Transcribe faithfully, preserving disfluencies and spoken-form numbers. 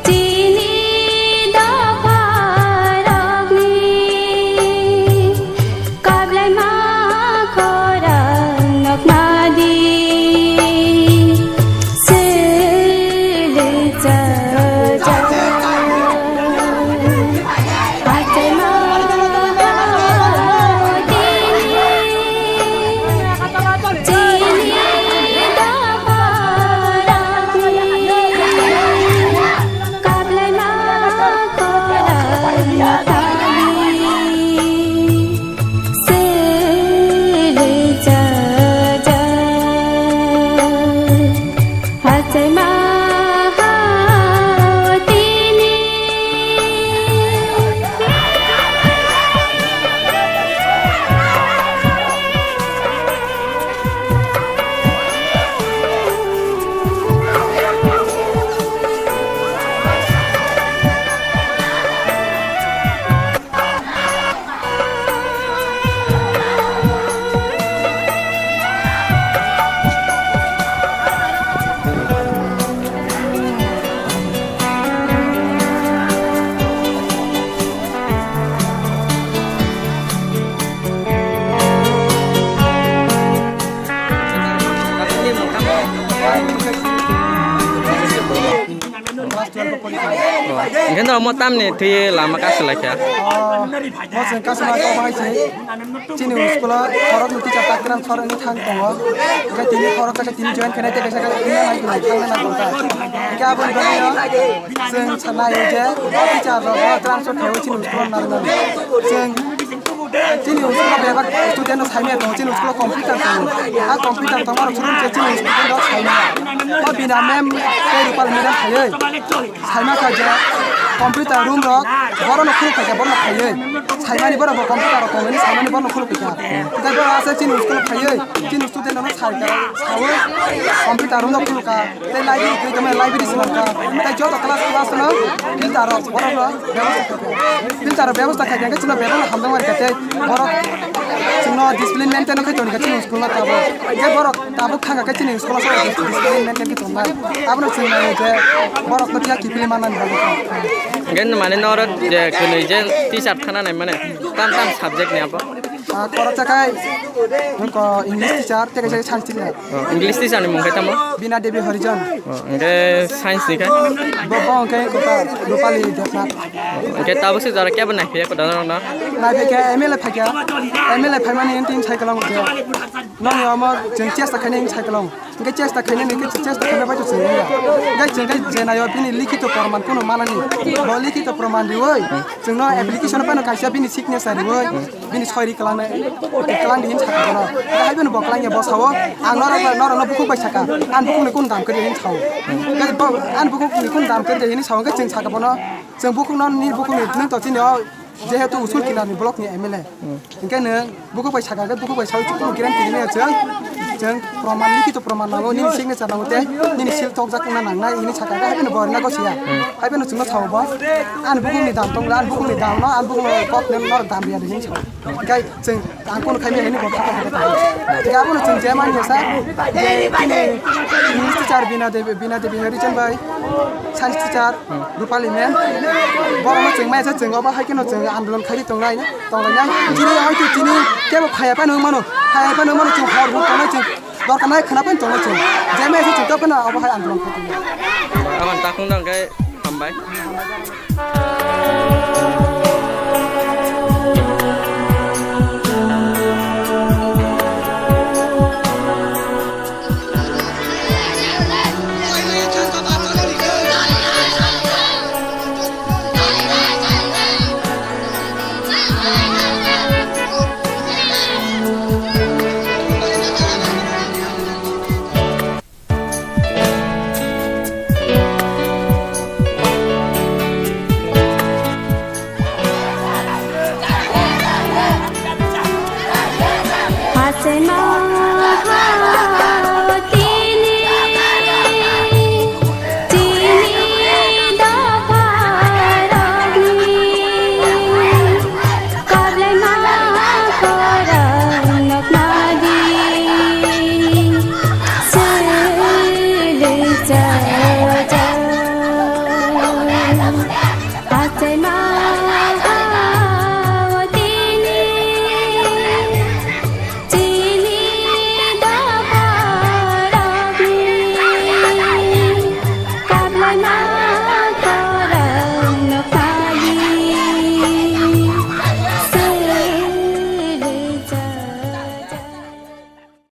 Chini dopharokni kablaima khorang noknadi sili chaja. Achaima dini chini dopharokni kablaima khorang noknadi sili chaja. Achaima hao tini. Hingke norok mo tamni twi lama kasu laikha. Mo chwng kasu lai kok bahai se. Chini school o khorok ni teacher takram khorok ni thang tongo. Hingke tini khorok kaisa tini join khenai tei kaisa kaisa email hai kwnai thang nai tongkha. Hingke aboni bagwi no chwng sanai je o teacher rok o transfer khaio chini school o nang nang. Chwng Chini school o bebak student no saimaya tongo, chini school o computer tongo. A computer tongma rok chini student rok saimaya. O bina ma'am tei Rupal madam khaiwi saima kha je computer room rok borok no khuluk khaikha, borok no khaiwi saimani, borok bo computer rok tongmani saimani borok no khuluk khaikha. Tei borok asai chini school o khaiwi chini student rok no sai kha, sawi computer room no khuluk kha. Tei library twi tongmani library se nangkha. Tei joto class class no filter rok borok no bebostha khaikha. Filter rok bebostha khaikha hwnkhe chwngno bebak no hamjakma rikha tei borok chwngno discipline maintain no khai tongkha chini school no tabuk. Hwnkhe borok tabuk thangkha khe chini school o discipline maintain khe tongnai. Abono chwng nango je borok no phiya kiphilwi mannani bagwi. Hwnkhe mane norok je kwnwi je teacher thana nai mane tam tam subject ni abo? Ah, khoroksa khai, wngkha English teacher, tei kaisa science teacher. Oh, English teacher ni mung khe tamo? Bina Devi Harijan. Oh, hwnkhe science ni khe? Bo, bo hwnkhe kota Rupali Debnath. Oh, hwnkhe tabuk se jora kebo naiphiya koda norokno? Naiphaikha, M L A phaikha. M L A phaimani hwn tini cycle o hwnkhe. Nokni omo chwng chesta khainai cycle o. Hwnkhe chesta khainani hwnkhe chesta khaina bai to chwng wngya. Hwnkhe chwng khe je naio bini likhito proman kunu manani. Bo likhito proman riwi chwngno application phano kaisa bini signature riwi bini soi ri kwlangnai, kwlang di hin sakha bono. Hwnkhe hai phano bo kwlangya, bo sao, "Ang norok, norokno bukhuk bai sakha, ani bukhukni kunu dam kwrwi," hin sao. Hwnkhe bo ani bukhukni kunu dam kwrwi hin sao, hwnkhe chwng sakha bono, "Chwng bukhukno, nini bukhukni nwng to chini o jehetu Usul Kinarni blockni M L A." Hwnkhe nwng bukhuk bai sakha khe, bukhuk bai sao, chukno guarantee hinwi chwng, chwng proman, likhito proman nango, nini signature nango tei nini seal tokjak wngna nangnai, hini sakha khe, hai phano bo rwna gosi ya. Hai phano chwngno sao bo, "Ani bukhukni dam tongla, ani bukhukni dam no, ani bukhukno kok nang norok dam riya," hinwi sao. Hwnkhe chwng ang kunu khaimya hini bo kha kha kha kha. Hwnkhe abono chwng je manya sa, je bini English teacher Bina Devi, Bina Devi Harijan bai, science teacher Rupali ma'am. Borokno chwng maya sa, chwng obo hai kheno chwng andolon khaidi tongnai, tonglainai. Chini hai to chini kebo phaya phano wng mano, phaya phano wng mano, chwng hor hor tongnai, chwng dorkar nai khwna phano tongnai chwng. Je maya sa chwng to phano obo hai andolon khaidi. Aboni takhuk no hwnkhe hambai.